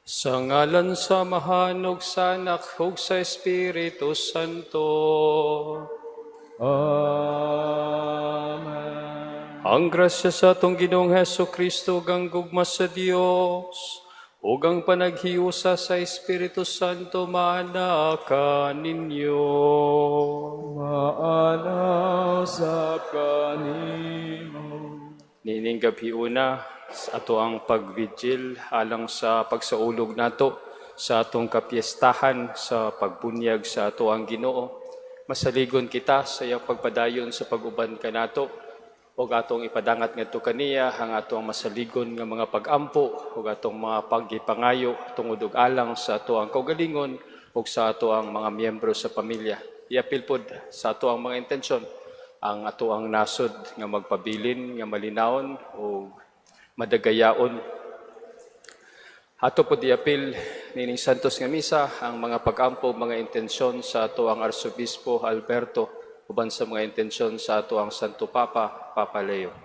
Sa ngalan sa Amahan ug sa Anak ug sa Espiritu Santo. Amen. Ang grasya sa atong Ginoong Hesu Kristo ug ang gugma sa Dios ug ang panaghiusa sa Espiritu Santo maana kaninyo. Maana sab kanimo. Niining gabhiona sa ato ang pag-vigil alang sa pagsaulog nato sa atong kapiestahan sa pagbunyag sa ato ang Ginoo. Masaligon kita sa iyang pagpadayon sa pag-uban kanato ug atong ipadangat ngadto kaniya ang atong masaligon nga mga pag-ampo ug atong mga paggipangayo tungod ug alang sa ato ang kaugalingon ug sa ato ang mga miyembro sa pamilya. Iapil pod sa ato ang mga intensyon ang ato ang nasod nga magpabilin nga malinawon o madagayaon. Ato pod iapil nining Santos nga Misa ang mga pag-ampo, mga intensyon sa ato ang Arsobispo Alberto uban sa mga intensyon sa ato ang Santo Papa, Papa Leo.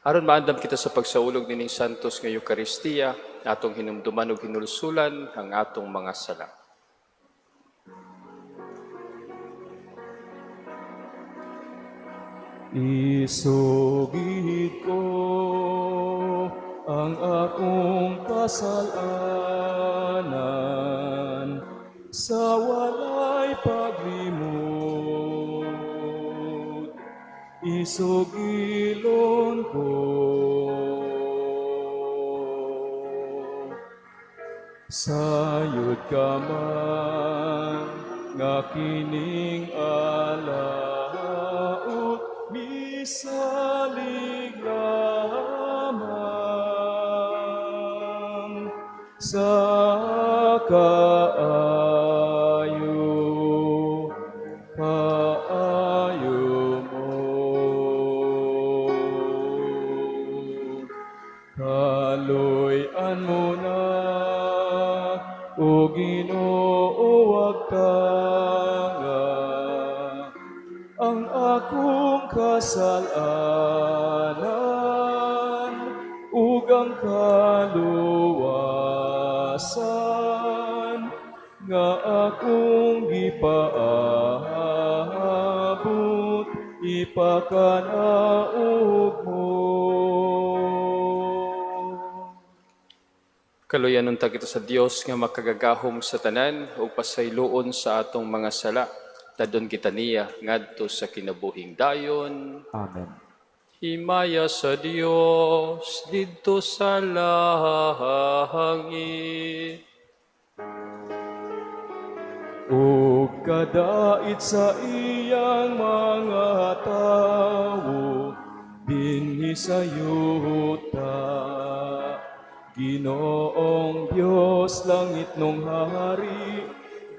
Aron maandam kita sa pagsaulog nining Santos nga Eukaristiya, atong hinumduman ug hinulsulan ang atong mga sala. Isugid ko ang akong kasalanan sa walay paglimot. Isugilon ko. Sayod ka man nga kining alaot misalig lamang sa kaayo, kaayo mo. Kaluy-an mo na, o Ginoo, wag nga ang akong kasalanan ug ang kaluwasan nga akong gipaabot ipakanaog mo. Kaluyan unta kita sa Dios nga makagagahom sa tanan ug pasayloon sa atong mga sala. Dadon kita niya ngadto sa kinabuhing dayon. Amen. Himaya sa Dios didto sa langit. Ug kadait sa iyang mga tawo dinhi sa yuta. Ginoong Dios, langit nung hari,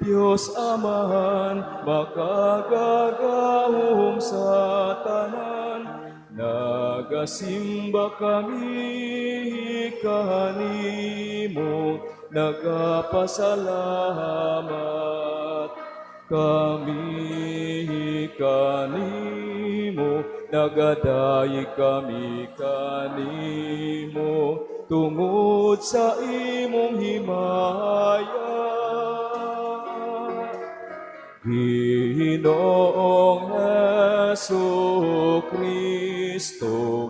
Dios Amahan, makagagahom sa tanan, nagasimba kami kanimo, nagapasalamat kami kanimo, nagadayeg kami kanimo, tungod sa imong himaya. Ginoong Hesu Kristo,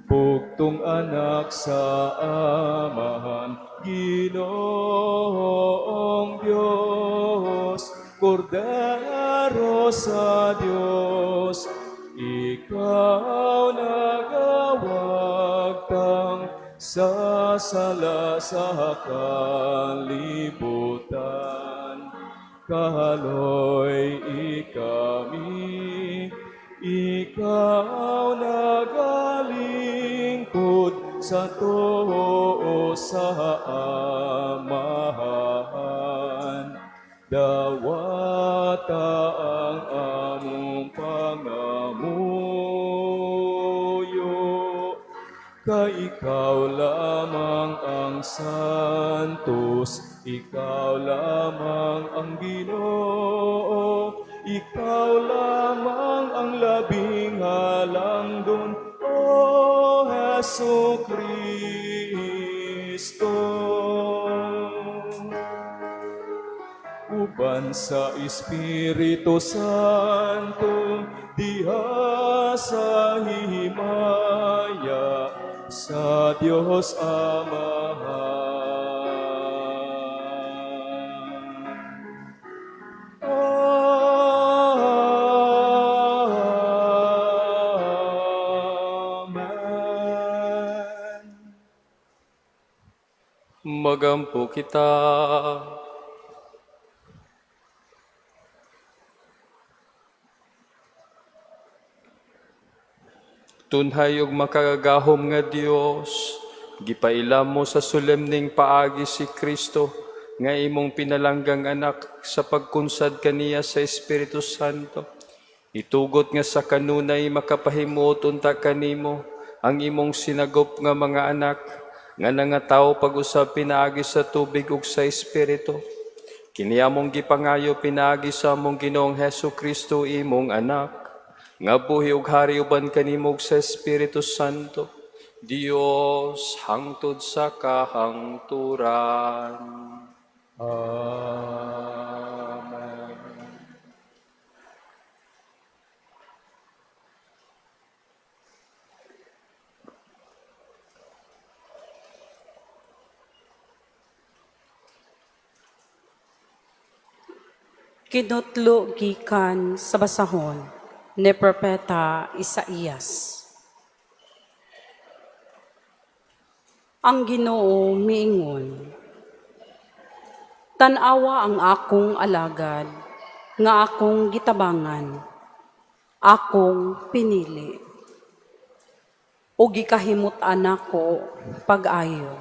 bugtong anak sa Amahan, Ginoong Diyos, Kordero sa Diyos, ikaw nagawagtang sa sala sa kalibutan. Kaloy kami, ikaw nagalingkod sa tuo sa Amahan. Dawata ang among pangamuyo, kay ikaw lamang ang santos, ikaw lamang ang Ginoo, ikaw lamang ang labing halangdon, O Hesu Kristo. Kristo, uban sa Espiritu Santo, diha sa himaya sa Dios Amahan. Amen. Magampo kita. Tunhay ug makagagahom nga Dios, gipaila mo sa solemneng paagi si Kristo nga imong pinalanggang anak sa pagkunsad kaniya sa Espiritu Santo. Itugot nga sa kanunay makapahimuot unta kanimo ang imong sinagop nga mga anak nga nangatawo pag-usab pinaagi sa tubig ug sa Espiritu. Kini among gipangayo pinaagi sa among Ginoong Hesus Kristo, imong anak, nga buhi ug hari uban kanimo ug sa Espiritu Santo, Dios, hangtod sa kahangturan. Amen. Kinutlo gikan sa basahon ni Propeta Isaías. Ang Ginoo miingon, "Tan-awa ang akong alagad nga akong gitabangan, akong pinili, ug gikahimut-an nako pag-ayo.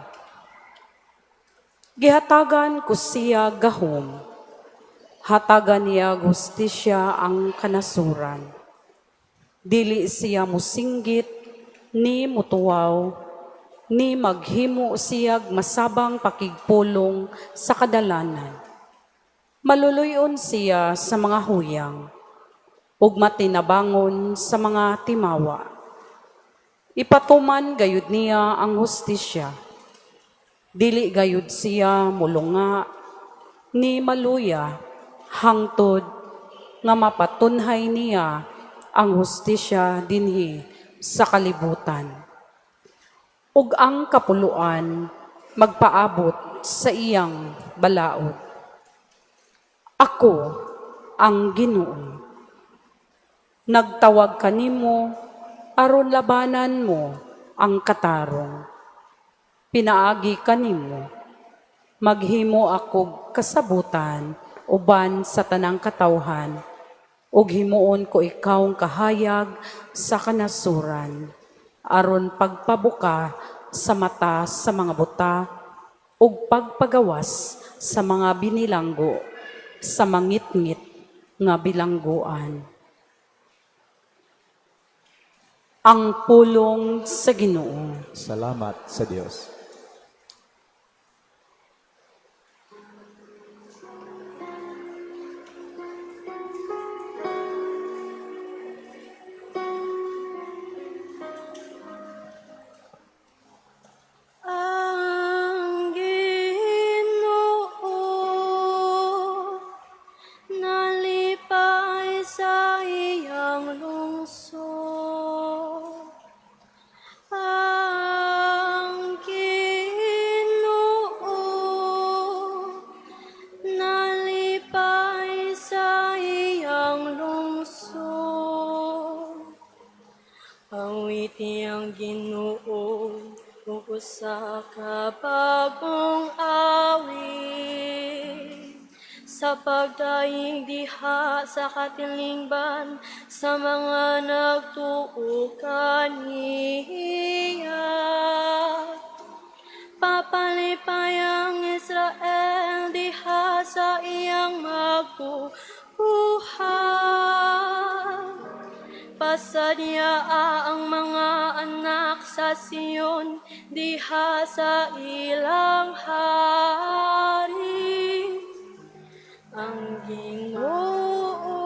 Gihatagan ko siya gahom, hatagan niya hustisya ang kanasuran. Dili siya musinggit ni mutuwaw, ni maghimo siyag masabang pakigpulong sa kadalanan. Maluluy-on siya sa mga huyang, ug matinabangon sa mga timawa. Ipatuman gayud niya ang hustisya. Dili gayud siya mulunga ni maluya hangtod nga mapatunhay niya ang hustisya dinhi sa kalibutan. Ug ang kapuloan magpaabot sa iyang balaod. Ako ang Ginoo. Nagtawag kanimo aron labanan mo ang katarong. Pinaagi kanimo, maghimo akog kasabutan uban sa tanang katawhan, ug himuon ko ikaw kahayag sa kanasuran, aron pagpabuka sa mata sa mga buta ug pagpagawas sa mga binilanggo sa mangitngit nga bilangguan." Ang pulong sa Ginoo. Salamat sa Dios. Ang Ginoo nalipay sa iyang lungsod. Ang Ginoo nalipay sa iyang lungsod. Awiti ang Ginoo ug usa ka bag-ong awit sa pagdaig diha sa katilingban sa mga nagtuo kaniya. Papalipay ang Israel diha sa iyang magbuhat. Pasadya ang mga anak sa Sion diha sa ilang hari. Ang Ginoo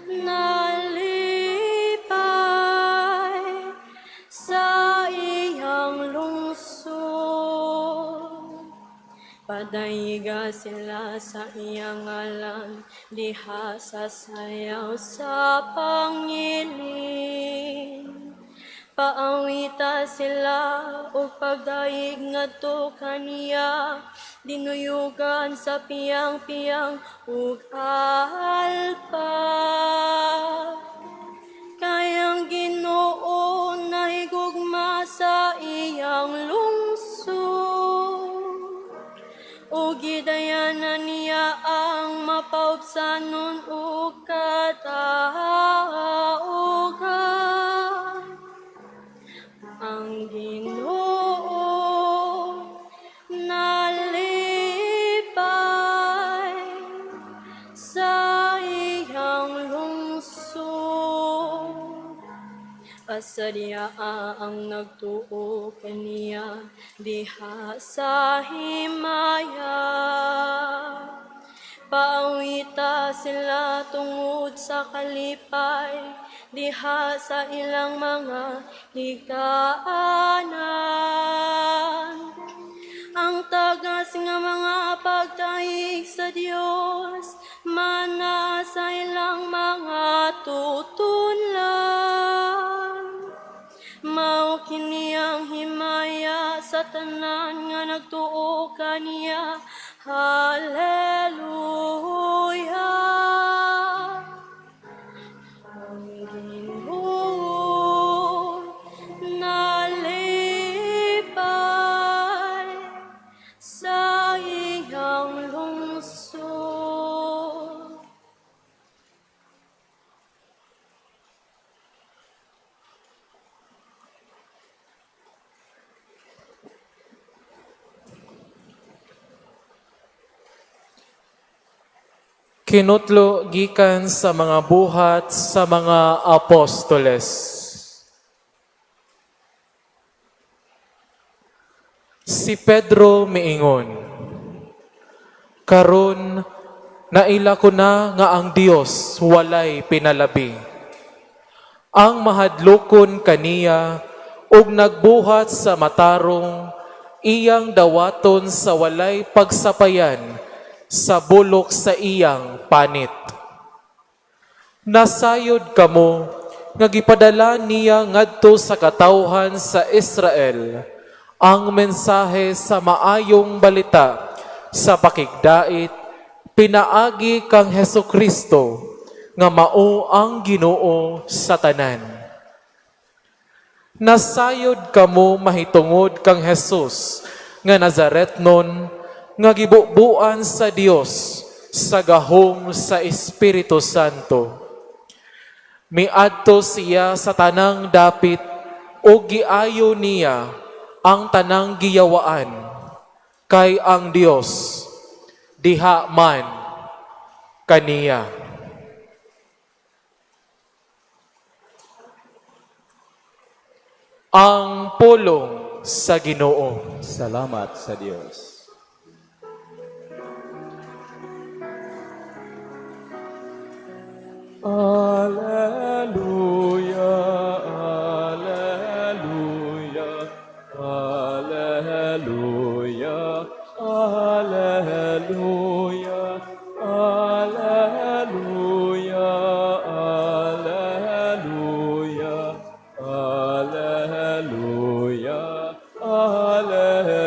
nalipay sa iyang lungsod. Padayga sila sa iyang ngalan diha sa sayaw sa pangilin. Paawita sila og pagdayeg ngadto kaniya, dinuyugan sa piyang-piyang ug alpa. Kay ang Ginoo nahigugma sa iyang lungsod, ug gidayanan niya ang mapaubsanon ug kataugan. Ang Ginoo nalipay sa iyang lungsod. Pasadyaa ang nagtuo kaniya diha sa himaya. Paawita sila tungod sa kalipay diha sa ilang mga higaanan. Ang tagas nga mga pagdayeg sa Dios mana sa ilang mga tutunlan. Mao kini ang himaya sa tanan nga nagtuo kaniya. Hallelujah. Ang Ginoo nalipay sa iyang lungsod. Kinutlo gikan sa mga buhat sa mga apostoles. Si Pedro miingon, "Karon naila ko na nga ang Dios walay pinalabi. Ang mahadlokon kaniya ug nagbuhat sa matarong iyang dawaton sa walay pagsapayan sa bulok sa iyang panit. Nasayod kamo nga gipadala niya ngadto sa katawhan sa Israel ang mensahe sa maayong balita sa pakigdait pinaagi kang Hesukristo nga mao ang Ginoo sa tanan. Nasayod kamo mahitungod kang Jesus nga Nazaretnon nga gibubuan sa Dios sa gahom sa Espiritu Santo. Miadto siya sa tanang dapit ug giayo niya ang tanang giyawaan kay ang Dios diha man kaniya." Ang pulong sa Ginoo. Salamat sa Dios. Alleluia, Alleluia, Alleluia, Alleluia, Alleluia, Alleluia, Alleluia, Alleluia.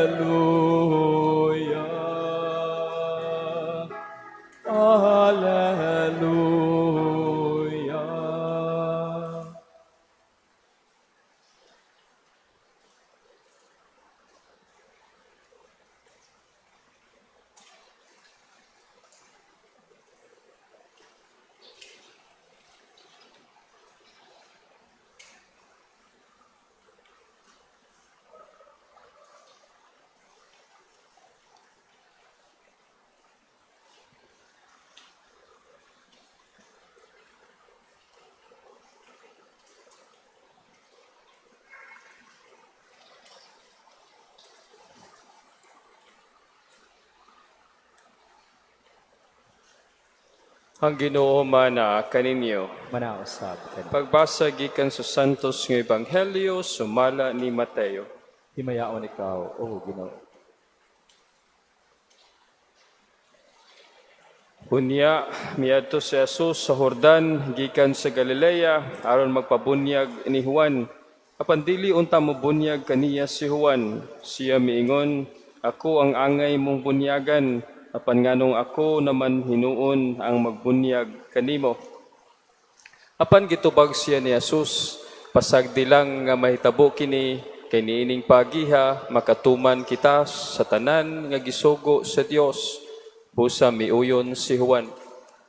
Alleluia. Ang Ginoo mana kaninyo. Manausab kaniyo. Pagbasa gikan sa Santos nga Ebanghelyo sumala ni Mateo. Himayaon ikaw, O Ginoo. Unya, miadto si Jesus sa Jordan gikan sa Galilea aron magpabunyag ni Juan. Apan dili unta mobunyag kaniya si Juan. Siya miingon, "Ako ang angay mong bunyagan, apan nganong ako naman hinuon ang magbunyag kanimo?" Apan gitubag siya ni Jesus, "Pasagdi lang nga mahitabo kini, kay niining pagiha makatuman kita sa tanan nga gisugo sa Dios." Busa miuyon si Juan.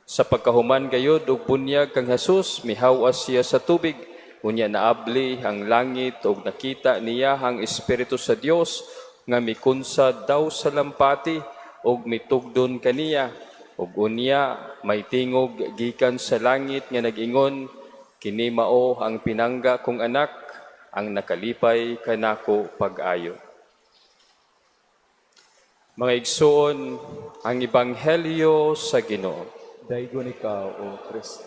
Sa pagkahuman gayod og bunyag kang Jesus, mihaw-as siya sa tubig. Unya naabli ang langit ug nakita niya ang Espiritu sa Dios nga mikunsa daw sa lampati ug mitugdon kaniya. Ug unya may tingog gikan sa langit nga nag-ingon, "Kini mao ang pinangga kong anak, ang nakalipay kanako pag-ayo." Mga igsuon, ang ebanghelyo sa Ginoo. Daygon ikaw, O Kristo.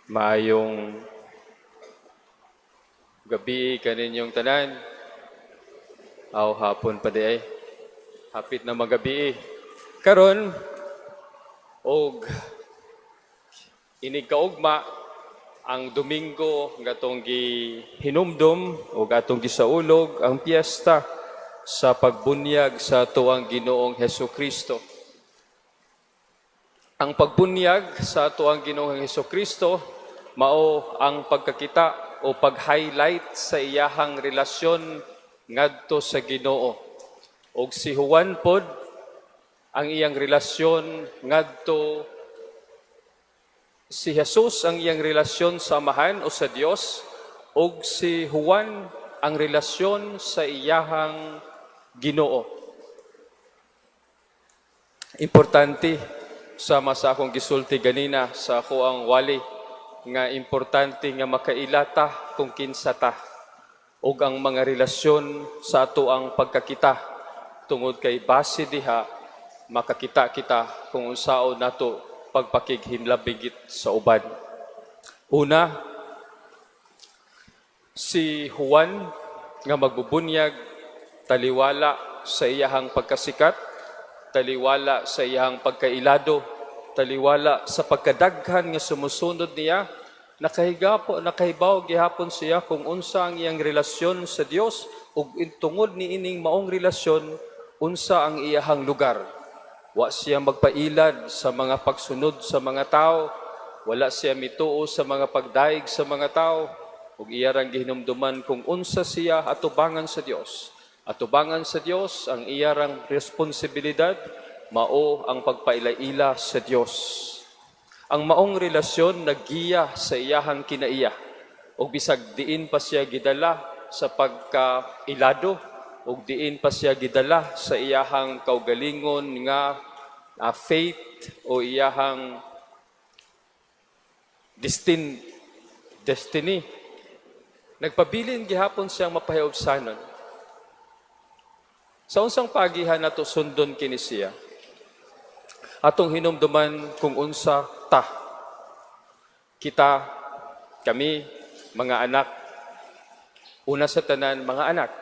Maayong gabi kaninyong tanan. Aw, hapon pa diay. Hapit na magabi. Karon og inig kaugma ang Domingo nga atong gihinumdom ug atong gisaulog ang piyesta sa pagbunyag sa atoang Ginoong Hesus Kristo. Ang pagbunyag sa atoang Ginoong Hesus Kristo mao ang pagkakita o pag-highlight sa iyahang relasyon ngadto sa Ginoo. Og si Juan pod, ang iyang relasyon ngadto si Jesus, ang iyang relasyon sa Amahan o sa Dios, ug si Juan ang relasyon sa iyahang Ginoo. Importante, sama sa akong gisulti ganina sa ako ang wali, nga importante nga makailata kung kinsa ta ug ang mga relasyon sa ato ang pagkakita, tungod kay base diha makakita kita kung unsaon nato pagpakighinlabigit sa uban. Una, si Juan nga magbubunyag, taliwala sa iyahang pagkasikat, taliwala sa iyahang pagkailado, taliwala sa pagkadaghan nga sumusunod niya, nakahigapo, nakahibaw gihapon siya kung unsa ang iyang relasyon sa Dios ug tungod niining maong relasyon, unsa ang iyahang lugar. Wa siya magpailad sa mga pagsunod sa mga tao, wala siya mituo sa mga pagdaig sa mga tao, ug iya rang gihinumduman kung unsa siya atubangan sa Dios. Atubangan sa Dios, ang iya rang responsibilidad mao ang pagpaila-ila sa Dios. Ang maong relasyon naggiya sa iyahang kinaiya. Ug bisag diin pa siya gidala sa pagkailado, ug diin pa siya gidala sa iyahang kaugalingon nga faith o iyahang destiny, nagpabilin gihapon siyang mapahiobsanon. Sa unsang pagihan nato sundon kini siya? Atong hinumduman kung unsa ta. Kita, kami, mga anak. Una sa tanan, mga anak.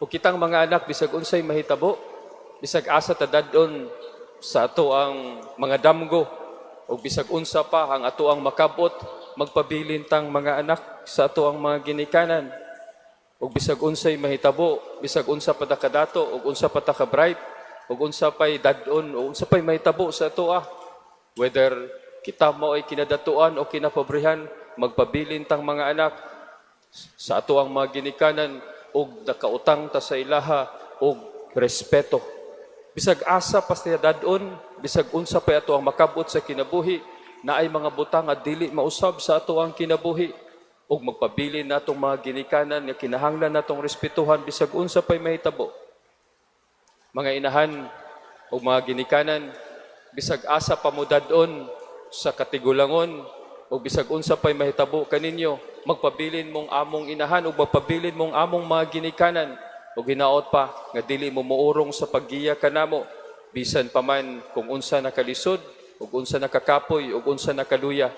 O kitang mga anak, bisag unsay mahitabo, bisag asa ta dad-on sa ato ang mga damgo, o bisag unsa pa ang ato ang makabot, magpabilin tang mga anak sa ato ang mga ginikanan. Ug bisag unsay mahitabo, bisag unsa pa ta kadato, ug unsa pa ta ka bright, ug unsa pay dad-on, o unsa pay mahitabo sa ato ah. Whether kita mo ay kinadatuan o kinapobrehan, magpabilin tang mga anak sa ato ang mga ginikanan ug nakautang ta sa ilaha og respeto. Bisag asa pa siya dad-on, bisag unsa pa ato ang makabot sa kinabuhi, naay mga butang nga dili mausab sa ato ang kinabuhi, ug magpabilin natong mga ginikanan nga kinahanglan natong respetuhan bisag unsa pay mahitabo. Mga inahan ug mga ginikanan, bisag asa pa mo dad-on sa katigulangon ug bisag unsa pay mahitabo kaninyo, magpabilin mong among inahan ug magpabilin mong among mga ginikanan, ug hinaot pa nga dili mo mourong sa paggiya kanamo bisan pa man kung unsa nakalisod ug unsa nakakapoy ug unsa nakaluya,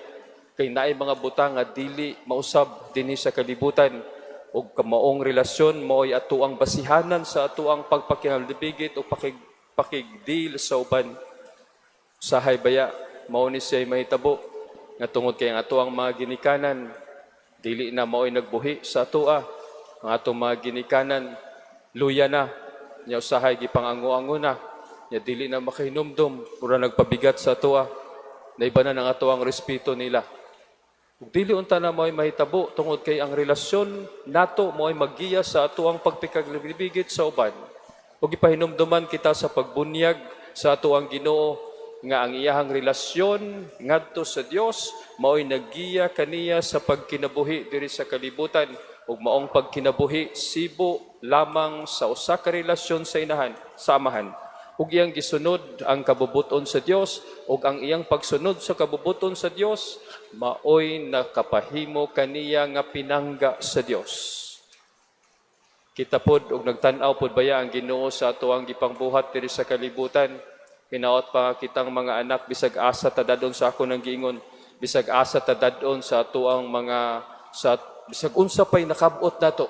kay naay mga butang nga dili mausab dinhi sa kalibutan, ug kamaong relasyon mao'y atoang basihanan sa atoang pagpakihalibigit o pakig-deal sa uban. Usahay baya, mao ni siya'y mahitabo nga tungod kay ang atoang mga ginikanan dili na mao'y nagbuhi sa atoa. Ang atong mga ginikanan luya na, nya usahay gipangango-ango na, nya dili na makahinumdom, mura nagpabigat sa atoa. Naiba na ang atoang respeto nila. Ug dili unta na mao'y mahitabo tungod kay ang relasyon nato mao'y maggiya sa atoang pagpikaglibigit sa uban. Ug gipahinumduman kita sa pagbunyag sa atoang Ginoo nga ang iyahang relasyon ngadto sa Dios mao'y naggiya kaniya sa pagkinabuhi diri sa kalibutan, ug maong pagkinabuhi sibo lamang sa usa ka relasyon sa inahan, sa Amahan, ug iyang gisunod ang kabubuton sa Dios, ug ang iyang pagsunod sa kabubuton sa Dios maoy nakapahimo kaniya nga pinangga sa Dios. Kita pod og nagtan-aw pod baya ang Ginoo sa atoang gipangbuhat diri sa kalibutan. Hinaot pa kitang mga anak, bisag asa ta dad-on, sa ako nang giingon, bisag asa ta dad-on sa atoang mga sa bisag unsa pay nakabot nato,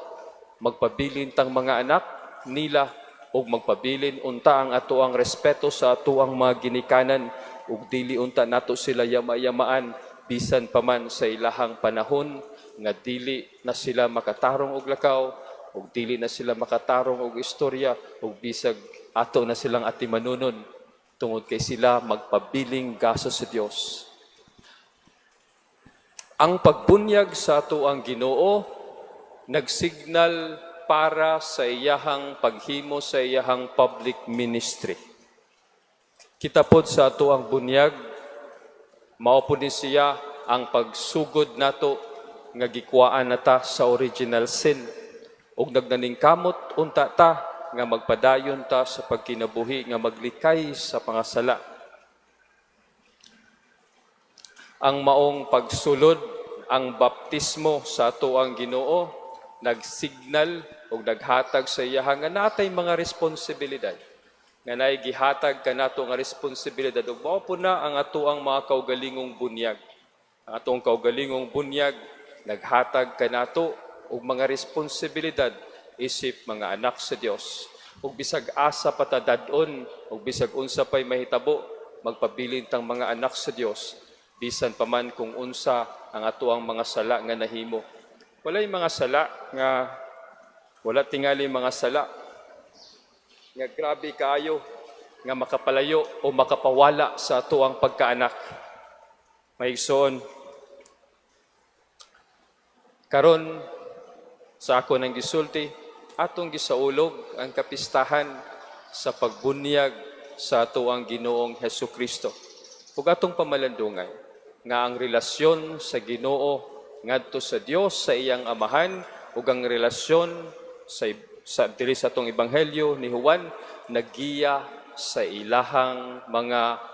magpabilin tang mga anak nila ug magpabilin unta ang atoang respeto sa atoang mga ginikanan, ug dili unta nato sila yama-yamaan bisan pa man sa ilahang panahon nga dili na sila makatarong og lakaw ug dili na sila makatarong og istorya, ug bisag ato na silang atimanunon, tungod kay sila magpabiling gaso sa Dios. Ang pagbunyag sa atoang Ginoo nagsignal para sa iyahang paghimo sa iyahang public ministry. Kita pod sa atoang bunyag, mao pod ni siya ang pagsugod nato nga gikuhaan na ta sa original sin ug nagnaningkamot unta ta nga magpadayon ta sa pagkinabuhi nga maglikay sa pangasala. Ang maong pagsulod, ang baptismo sa atoang Ginoo, nagsignal o naghatag sa iyaha nga natay mga responsibilidad, nga naay gihatag kanato nga responsibilidad, ug mao po na ang atoang mga kaugalingong bunyag. Ang atong kaugalingong bunyag naghatag kanato og mga responsibilidad isip mga anak sa Dios. Ug bisag asa pa ta dad-on ug bisag unsa pay mahitabo, magpabilin tang mga anak sa Dios bisan pa man kung unsa ang atoang mga sala nga nahimo. Walay mga sala nga, wala tingali mga sala nga grabe kaayo nga makapalayo o makapawala sa atoang pagkaanak. Maigsoon, karon sa ako nang gisulti, atong gisaulog ang kapistahan sa pagbunyag sa atoang Ginoong Hesus Kristo. Ug atong pamalandungan nga ang relasyon sa Ginoo ngadto sa Dios sa iyang Amahan ug ang relasyon sa diri sa atong ebanghelyo ni Juan naggiya sa ilahang mga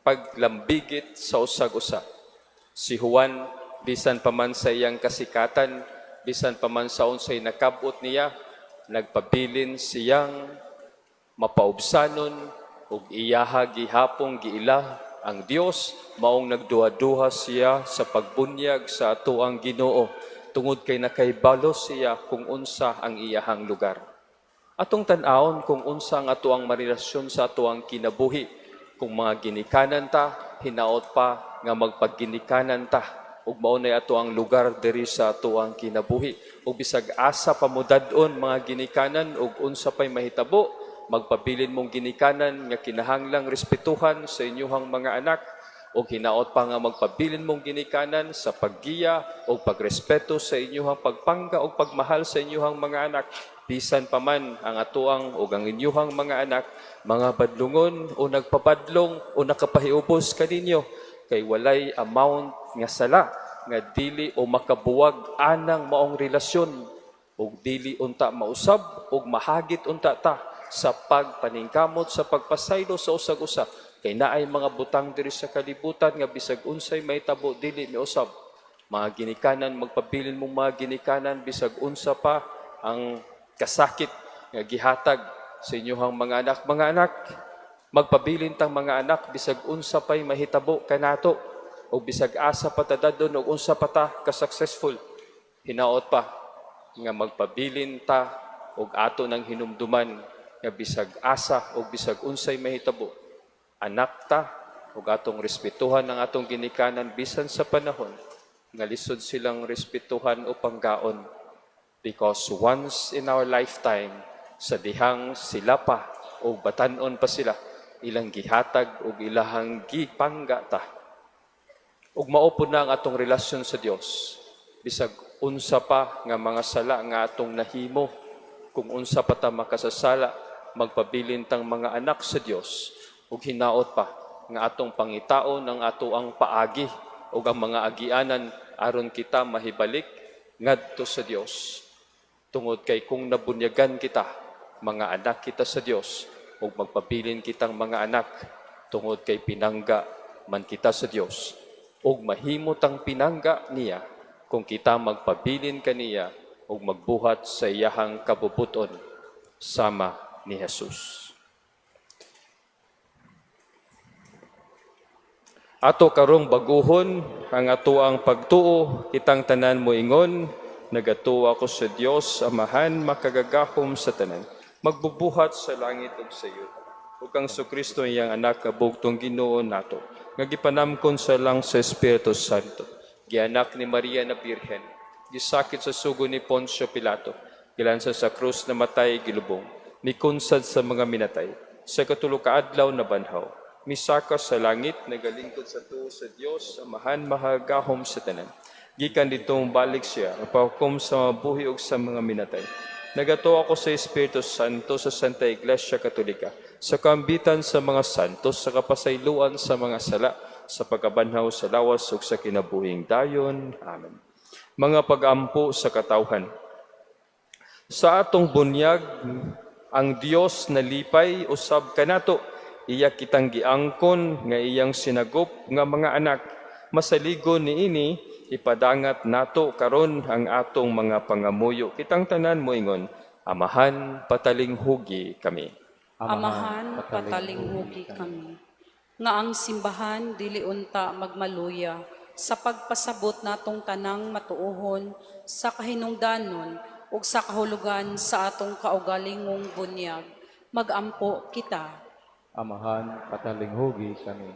paglambigit sa usag-usa. Si Juan, bisan pa man sa iyang kasikatan, bisan pa man sa unsay nakabot niya, nagpabilin siyang mapaubsanon ug iyaha gihapong giila ang Dios, maong nagduha-duha siya sa pagbunyag sa atoang Ginoo tungod kay nakahibalo siya kung unsa ang iyahang lugar. Atong tan-awon kung unsa ang atoang marelasyon sa atoang kinabuhi. Kung mga ginikanan ta, hinaot pa nga magpagginikanan ta ug mao nay atoang lugar diri sa atoang kinabuhi. Ug bisag asa pa mo dad-on mga ginikanan ug unsa pay mahitabo, magpabilin mong ginikanan nga kinahanglang respetuhan sa inyuhang mga anak, ug hinaot pa nga magpabilin mong ginikanan sa paggiya o pagrespeto sa inyuhang pagpangga o pagmahal sa inyuhang mga anak, bisan pa man ang atoang ug ang inyuhang mga anak mga badlungon o nagpabadlong o nakapahiubos kaninyo, kay walay amount nga sala nga dili o makabuwag anang maong relasyon, ug dili unta mausab ug mahagit unta ta sa pagpaningkamot sa pagpasaylo sa usag-usa, kay naay mga butang diri sa kalibutan nga bisag unsay mahitabo, dili miusab. Mga ginikanan, magpabilin mong mga ginikanan bisag unsa pa ang kasakit nga gihatag sa inyuhang mga anak. Mga anak, magpabilin tang mga anak bisag unsa pay mahitabo kanato o bisag asa pa ta dad-on og unsa pa ta ka successful. Hinaot pa nga magpabilin ta og ato nang hinumduman nga bisag asa o bisag unsay mahitabo. Anak ta ug atong respetuhan ang atong ginikanan bisan sa panahon nga lisod silang respetuhan o panggaon, because once in our lifetime, sa dihang sila pa o batanon pa sila, ilang gihatag ug ilahang gipangga ta. Ug mao pud na ang atong relasyon sa Dios. Bisag unsa pa nga mga sala nga atong nahimo, kung unsa pa ta makasasala, magpabilin tang mga anak sa Dios ug hinaot pa nga atong pangitaon ang ato ang paagi ug ang mga agianan aron kita mahibalik ngadto sa Dios. Tungod kay kung nabunyagan kita, mga anak kita sa Dios, ug magpabilin kitang mga anak tungod kay pinangga man kita sa Dios, ug mahimo tang pinangga niya kung kita magpabilin kaniya ug magbuhat sa iyahang kabubuton sama ni Jesus. Ato karong baguhon ang atoang pagtuo, kitang tanan moingon, nagatuo ako sa Dios Amahan makagagahom sa tanan, magbubuhat sa langit ug sa yuta, ug kang Kristo, iyang anak nga bugtong Ginoo nato, nga gipanamkon sa lang sa Espiritu Santo, gianak ni Maria na Birhen, gisakit sa sugo ni Poncio Pilato, gilansa sa krus, namatay, gilubong, mikunsad sa mga minatay, sa katulo ka adlaw nabanhaw, misaka sa langit, nagalingkod sa tuo sa Dios Amahan makagagahom sa tanan. Gikan didto balik siya, pahukom sa mga buhi ug sa mga minatay. Nagatuo ako sa Espiritu Santo, sa Santa Iglesia Katolika, sa kaambitan sa mga santos, sa kapasayloan sa mga sala, sa pagkabanhaw sa lawas ug sa kinabuhing dayon. Amen. Mga pagampo sa katawhan. Sa atong bunyag, ang Dios nalipay usab kanato. Iya kitang giangkon nga iyang sinagop nga mga anak. Masaligon niini, ipadangat nato karon ang atong mga pangamuyo. Kitang tanan moingon, Amahan, patalinghugi kami. Amahan, patalinghugi kami. Nga ang simbahan dili unta magmaluya sa pagpasabot natong tanang matuohon sa kahinungdanon ug sa kahulugan sa atong kaugalingong bunyag. Magampo kita. Amahan, patalinghugi kami.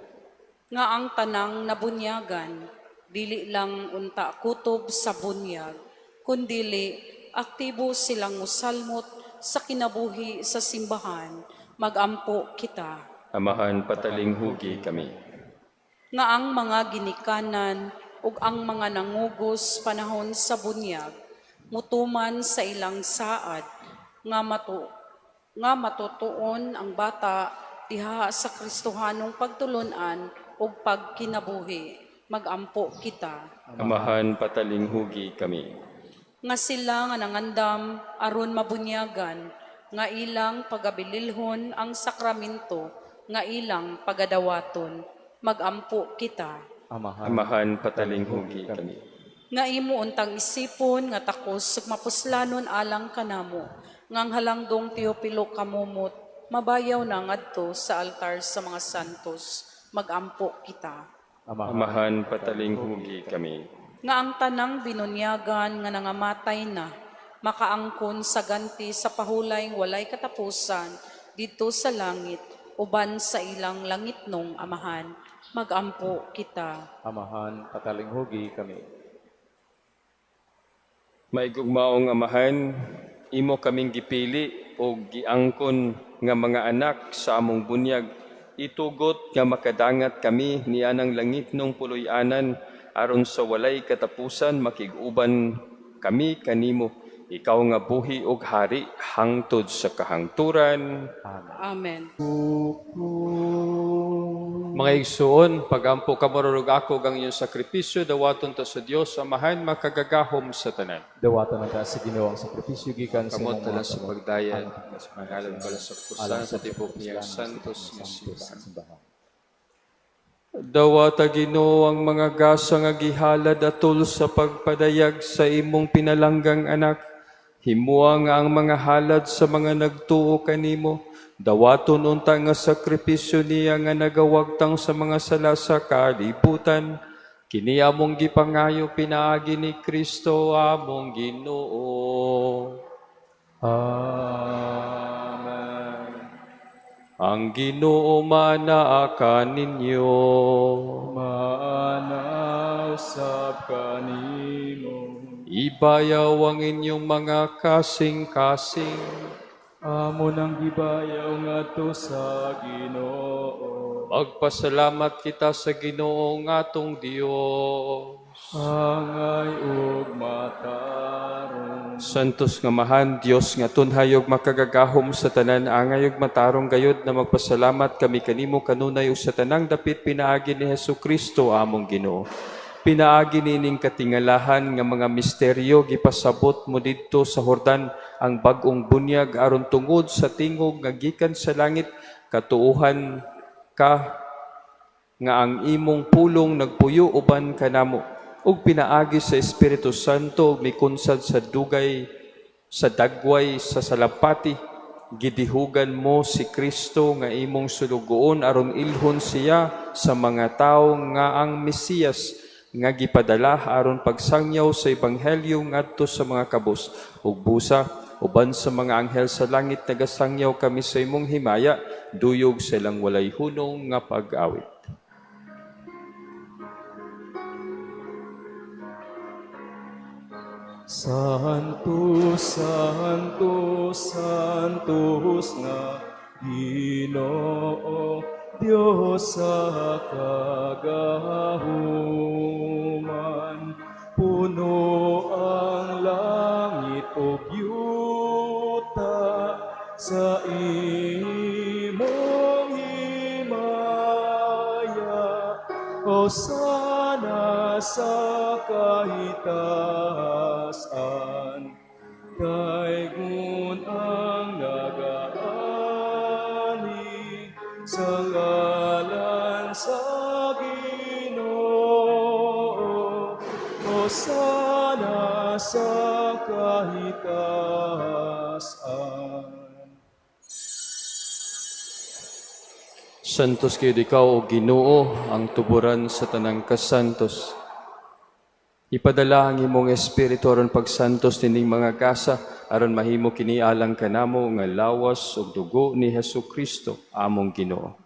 Nga ang tanang nabunyagan dili lang unta kutob sa bunyag, kundili aktibo silang musalmot sa kinabuhi sa simbahan. Magampo kita. Amahan, patalinghugi kami. Nga ang mga ginikanan ug ang mga nangugos panahon sa bunyag mutuman sa ilang saad nga matutuon ang bata diha sa Kristohanong pagtulon-an ug pagkinabuhi. Magampo kita. Amahan, patalinghugi kami. Nga sila nga nangandam aron mabunyagan, nga ilang pagabililhon ang sakramento nga ilang pagadawaton. Magampo kita. Amahan, Amahan, patalinghugi kami. Nga imo untang isipon nga takos ug mapuslanon alang kanamo, nga ang halangdong Teopilo Camomot mabayaw na ngadto sa altar sa mga santos. Magampo kita. Amahan, Amahan, patalinghugi kami. Nga ang tanang binunyagan nga nangamatay na makaangkon sa ganti sa pahulayng walay katapusan didto sa langit uban sa ilang langitnong Amahan. Magampo kita. Amahan, patalinghugi kami. Maigugmaong Amahan, imo kaming gipili o giangkon nga mga anak sa among bunyag. Itugot nga makadangat kami nianang langitnong puloy-anan aron sa walay katapusan makig-uban kami kanimo, ikaw nga buhi ug hari hangtod sa kahangturan. Amen. Mga igsuon, pagampo kamo ug ako ang inyong sakripisyo, dawaton ta sa Dios Amahan makagagahom sa tanan. Dawatan na ta sa Ginoo ang sakripisyo gikan sa Kamot imong tanan mga sa kamot. pagdayad, Alang ngalan pala sa alang pusan sa tibok niyang santos santos nga nga simbahan. simbahan. Dawata, Ginoo, ang mga gasa nga gihalad atol sa pagpadayag sa imong pinalanggang anak. Himua nga ang mga halad sa mga nagtuo kanimo, dawaton unta nga sakripisyo niya nga nagawagtang sa mga sala sa kalibutan. Kini among gipangayo pinaagi ni Kristo among Ginoo. Amen. Ang Ginoo maanaa kaninyo. Maana usab kanimo. Ibayaw ang inyong mga kasing-kasing. Amo nang gibayaw ngadto sa Ginoo. Magpasalamat kita sa Ginoo nga atong Dios. Angay ug matarong. Santos nga Amahan, Dios nga tunhay ug makagagahom sa tanan, angay ug matarong gayod na magpasalamat kami kanimo kanunay ug sa tanang dapit pinaagi ni Hesus Kristo among Ginoo. Pinaagi nining katingalahan nga mga misteryo, gipasabot mo didto sa Hordan ang bag-ong bunyag aron tungod sa tingog nga gikan sa langit katuohan ka nga ang imong pulong nagpuyo uban kanamo, ug pinaagi sa Espiritu Santo mikunsad sa dugay sa dagway sa salampati, gidihugan mo si Kristo nga imong sulugoon aron ilhon siya sa mga tawo nga ang Mesiyas nga gipadala aron pagsangyaw sa ebanghelyo ngadto sa mga kabus ug busa. Uban sa mga anghel sa langit, nagasangyaw kami sa imong himaya duyog sa ilang walay hunong nga pag-awit. Santo, Santo, Santos nga Ginoo, Dios sa kagahuman. Puno ang langit ug yuta sa imong himaya. Hosana sa kahitasan. Daygon ang nagaani sa ngalan sa Ginoo. Hosana sa kahitasan. Santos kaayo ikaw, O Ginoo, ang tuburan sa tanang kasantos. Ipadala ang imong Espiritu aron pagsantos nining mga gasa, aron mahimo kini alang kanamo nga lawas ug dugo ni Hesus Kristo among Ginoo.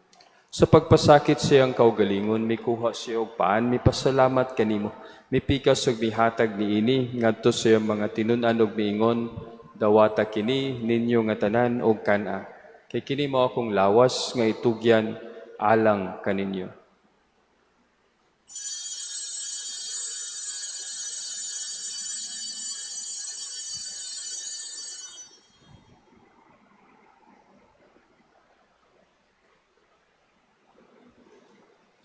Sa pagpasakit sa iyang kaugalingon, mikuha siya og paan, mipasalamat kanimo, mipikas ug mihatag niini ngadto sa iyang mga tinun-an ug miingon, "Dawata kini ninyo nga tanan og kan-a. Kay kini mao akong lawas nga itugyan alang kaninyo."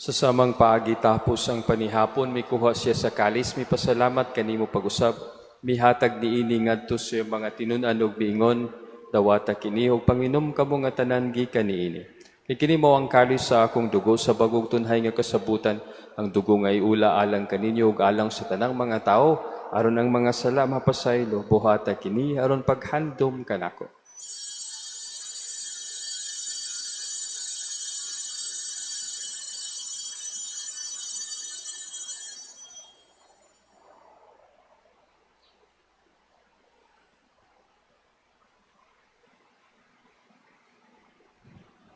Sa samang paagi, tapos ang panihapon, mikuha siya sa kalis, mipasalamat kanimo pag-usab, mihatag niini ngadto sa iyang mga tinun-an ug miingon, "Dawata kini ug panginom kamo nga tanan gikan niini. Kay kini mao ang kalis sa akong dugo sa bagong tunhay nga kasabutan, ang dugo nga iula alang kaninyo ug alang sa tanang mga tawo aron ang mga sala mapasaylo. Buhata kini aron paghandom kanako."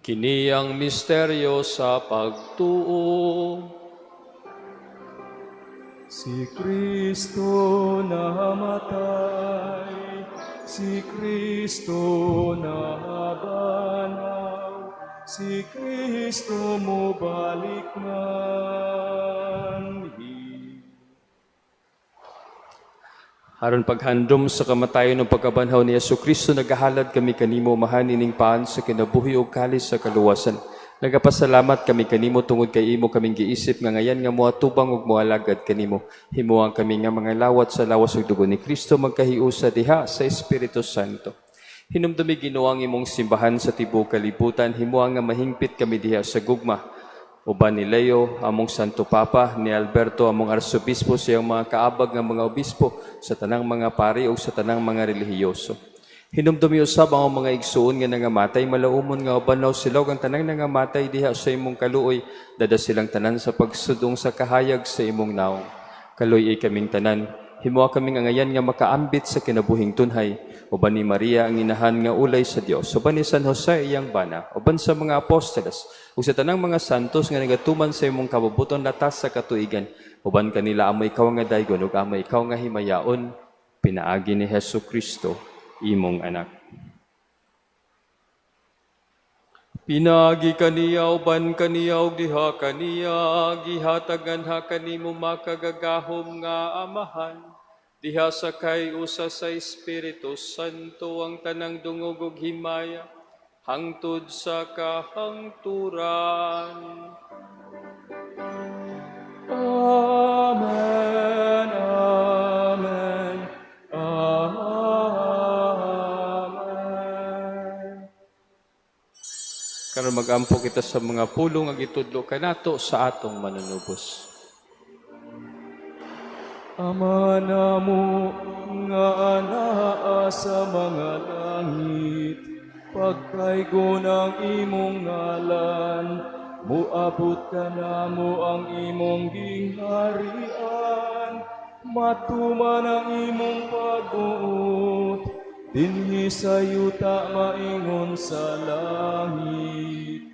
Kini ang misteryo sa pagtuo. Si Kristo namatay, si Kristo nabanhaw, si Kristo mobalik manhi. Aron paghandom sa kamatayon ug pagkabanhaw ni Hesus Kristo, nagahalad kami kanimo, Amahan, ining paan sa kinabuhi ug kalis sa kaluwasan. Nagapasalamat kami kanimo tungod kay imo kaming giisip nga ngayan nga moatubang ug moalagad kanimo. Himuang kami nga mga lawat sa lawas ug dugo ni Kristo magkahiusa diha sa Espiritu Santo. Hinumdumi, Ginoo, ang imong simbahan sa tibuok kalibutan, himuang nga mahingpit kami diha sa gugma. Uban ni Leo, among Santo Papa, ni Alberto, among Arsobispo, sa iyang mga kaabag nga mga obispo, sa tanang mga pari ug sa tanang mga relihiyoso. Hinumdumi usab ang mga igsuon nga nangamatay, malaumon nga uban sila ug ang tanang nangamatay diha sa imong kaluoy, dada silang tanan sa pagsudong sa kahayag sa imong naong. Kaluy-i kaming tanan. Himoa kaming angayan nga makaambit sa kinabuhing tunhay. Uban ni Maria ang inahan nga ulay sa Dios. Uban ni San Jose iyang bana. Uban sa mga apostoles ug sa tanang mga santos nga nagatuman sa imong kabubuton latas sa katuigan. Uban kanila amo ikaw nga daygon ug amo ikaw nga himayaon pinaagi ni Hesus Kristo imong anak. Pinaagi kaniya uban kaniya ug diha kaniya gihatagan ha kanimo makagagahom nga Amahan diha sa kay usa sa Espiritu Santo ang tanang dungog ug himaya hangtod sa kahangturan. Amen, Amen, Amen. Karon magampo kita sa mga pulong nga gitudlo kanato sa atong manunubos. Ama namo nga anaa sa mga langit, pagkaygon ang imong ngalan, muabot ka namo ang imong gingharian, matuman ang imong pagbuot, dinhi sa yuta maingon sa langit.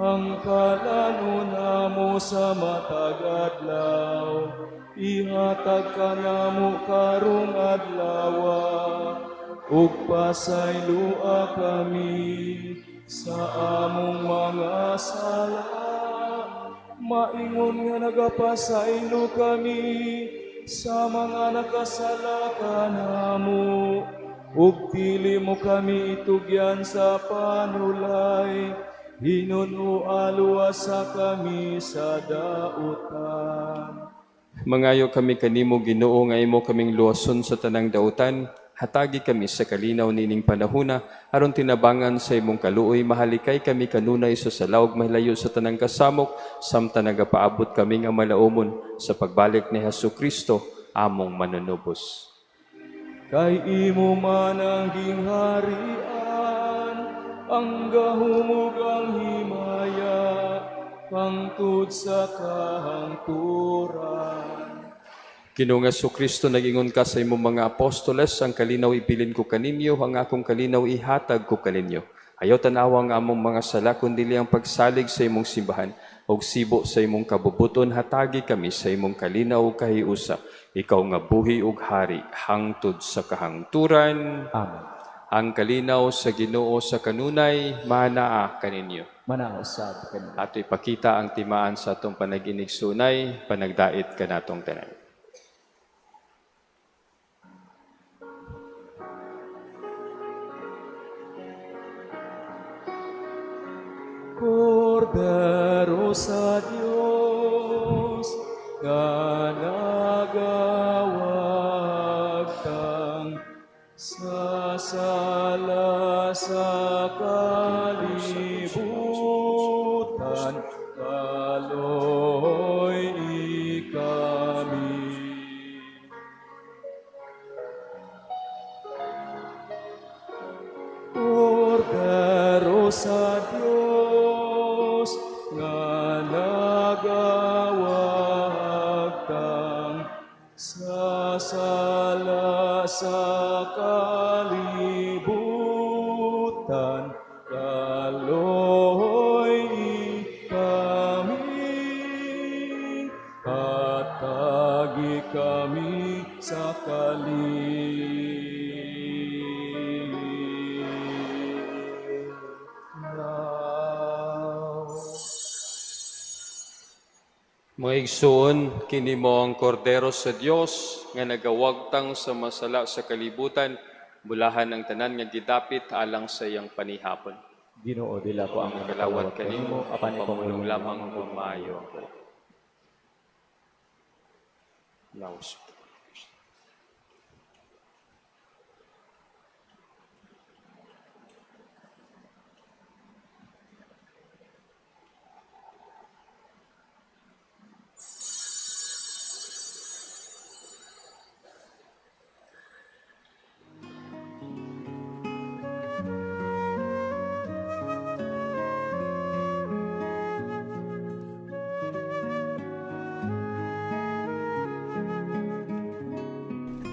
Ang kalano namo sa matag adlaw, ihatag ka namo karong adlawa, ug pasaylua kami sa among mga sala. Maingon nga nagapasaylo kami sa mga nakasala kanamo, ug dili mo kami itugyan sa panulay, hinuno sa kami sa dautan. Mangayo kami kanimo Ginoo nga imo kaming luwason sa tanang dautan. Hatagi kami sa kalinaw nining panahuna aron tinabangan sa imong kaluoy mahalikay kami kanunay sa salawg mahilayo sa tanang kasamok samtang nagapaabot kami nga malaumon sa pagbalik ni Hesus Kristo among manunubos. Kay imo man ang gingharian, ang gahom ug ang himaya, hangtod sa kahangturan. Ginoong Kristo, nag-ingon ka sa imong mga apostoles, ang kalinaw ibilin ko kaninyo, ang akong kalinaw ihatag ko kaninyo. Ayaw tanawa ang among mga sala, kundi ang pagsalig sa imong simbahan, ug sibo sa imong kabubuton, hatagi kami sa imong kalinaw ug kahiusa. Ikaw nga buhi ug hari, hangtod sa kahangturan. Amen. Ang kalinaw sa Ginoo sa kanunay, manaa kaninyo. Manaa usab kaninyo. Ato ipakita ang timaan sa atong panaginigsunay, panagdait kanatong tanan. Kordero sa Dios nga nagawagtang sa sala sa kalibutan, kaloy kami. Kordero sa Dios nga nagawagtang sa sala sa kalibutan, kaloy kami, hatagi kami sa kalinaw. Mga igsoon, kini mo ang kordero sa Dios nga nagawagtang sa masala sa kalibutan, bulahan ang tanan nga gidapit alang sa iyang panihapon. Ginoo, dila ko ang Kalawat kalawat kanimo, kanimo, apan pamulong ipamulong lamang lamang humayo ako. Laos.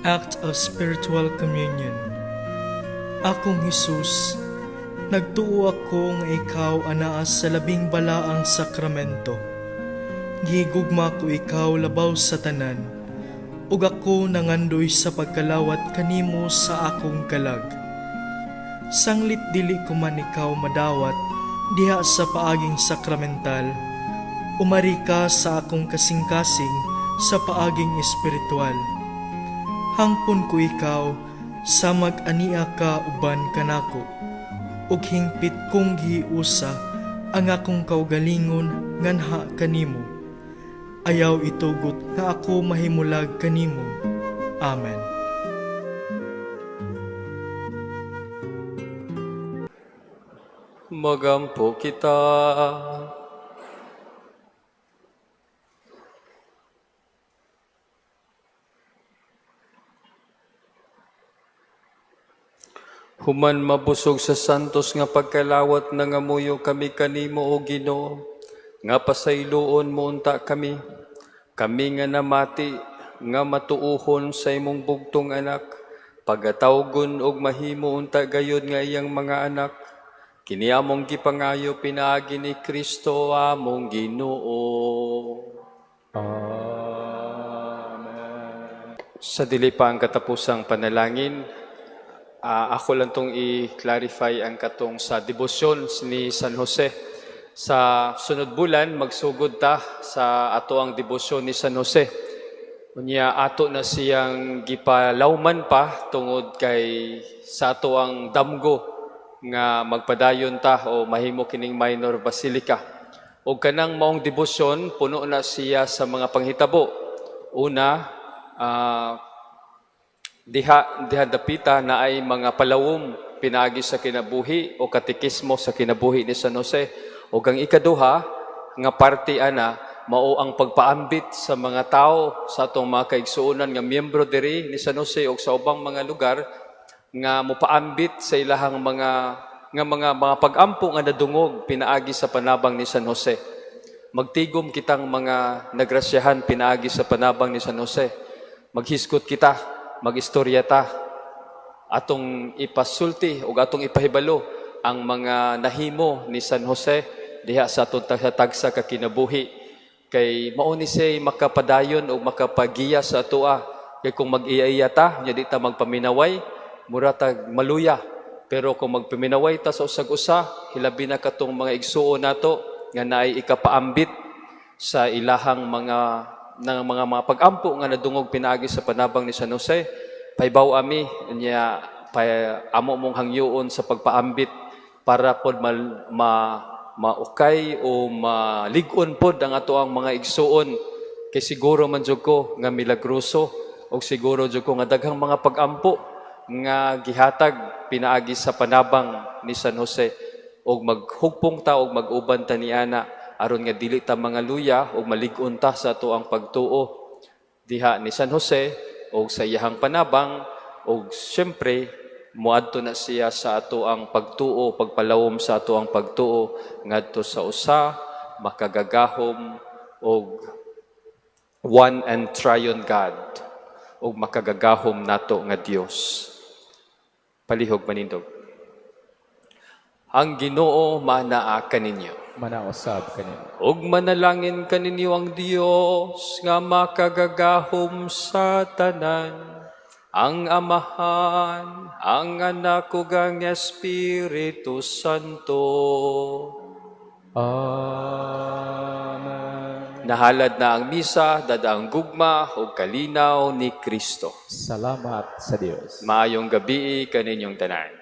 Act of Spiritual Communion. Akong Hesus, nagtuo ako nga ikaw anaa sa labing balaang sakramento. Gihigugma ko ikaw labaw sa tanan, ug ako nangandoy sa pagkalawat kanimo sa akong kalag. Sanglit dili ko man ikaw madawat diha sa paaging sakramental, umari ka sa akong kasing-kasing sa paaging espiritual. Hangpon ko ikaw sa mag-ania ka uban kanako, ug hingpit kong gihiusa ang akong kaugalingon nganha kanimo. Ayaw itugot nga ako mahimulag kanimo. Amen. Magampo kita. Human mabusog sa santos nga pagkalawat, nangamuyo kami kanimo, o Ginoo, nga pasayloon mo unta kami, kami nga namati nga matuohon sa imong bugtong anak, pagatawgon og mahimo unta gayod nga iyang mga anak. Kini among gipangayo pinaagi ni Kristo among Ginoo. Amen. Sa dili pa ang katapusang panalangin, ako lang tong i-clarify ang katong sa debosyon ni San Jose. Sa sunod bulan, magsugod ta sa ato ang debosyon ni San Jose. Unya ato na siyang gipalawman pa tungod kay sa ato ang damgo nga magpadayon ta o mahimo kining minor basilica. O kanang maong debosyon, puno na siya sa mga panghitabo. Una, diha diha dapita na ay mga palawom pinaagi sa kinabuhi o katekismo sa kinabuhi ni San Jose. O ang ikaduha nga parte ana mao ang pagpaambit sa mga tao sa atong mga kaigsuonan nga miyembro diri ni San Jose o sa ubang mga lugar nga mopaambit sa ilahang mga nga mga pag-ampo nga nadungog pinaagi sa panabang ni San Jose. Magtigom kitang mga nagrasyahan pinaagi sa panabang ni San Jose. Maghisgot kita, magistorya ta, atong ipasulti o atong ipahibalo ang mga nahimo ni San Jose diha sa atong tagsa ka kinabuhi. Kay mao ni siya'y makapadayon o makapagiya sa atoa. Kay kung mag-iya-iya ta, nya di ta magpaminaway, mura tag maluya. Pero kung magpaminaway ta sa usag-usa, hilabi na katong mga igsuon nato nga naay ikapaambit sa ilahang mga ng mga pag-ampo nga nadungog pinaagi sa panabang ni San Jose, pahibaw ami nya pa, amo mong hangyoon sa pagpaambit para pod maukay o malig-on pod ang ato ang mga igsuon. Kay siguro man jud ko nga milagroso og siguro jud ko nga daghang mga pag-ampo nga gihatag pinaagi sa panabang ni San Jose, og maghugpong ta og mag-uban ta niana aron nga dili ta mga luya og malig-on ta sa ato ang pagtuo diha ni San Jose og sa iyahang panabang, og siyempre moadto na siya sa ato ang pagtuo, pagpalawom sa ato ang pagtuo ngadto sa usa makagagahom og one and triune God og makagagahom nato nga Dios. Palihog manindog. Ang Ginoo manaa kaninyo. Manausab kanimo. Ug manalangin kaninyo ang Dios nga makagagahom sa tanan, ang Amahan, ang Anak ug ang Espiritu Santo. Amen. Nahalad na ang misa, dada ang gugma ug kalinaw ni Kristo. Salamat sa Dios. Maayong gabi kaninyong tanan.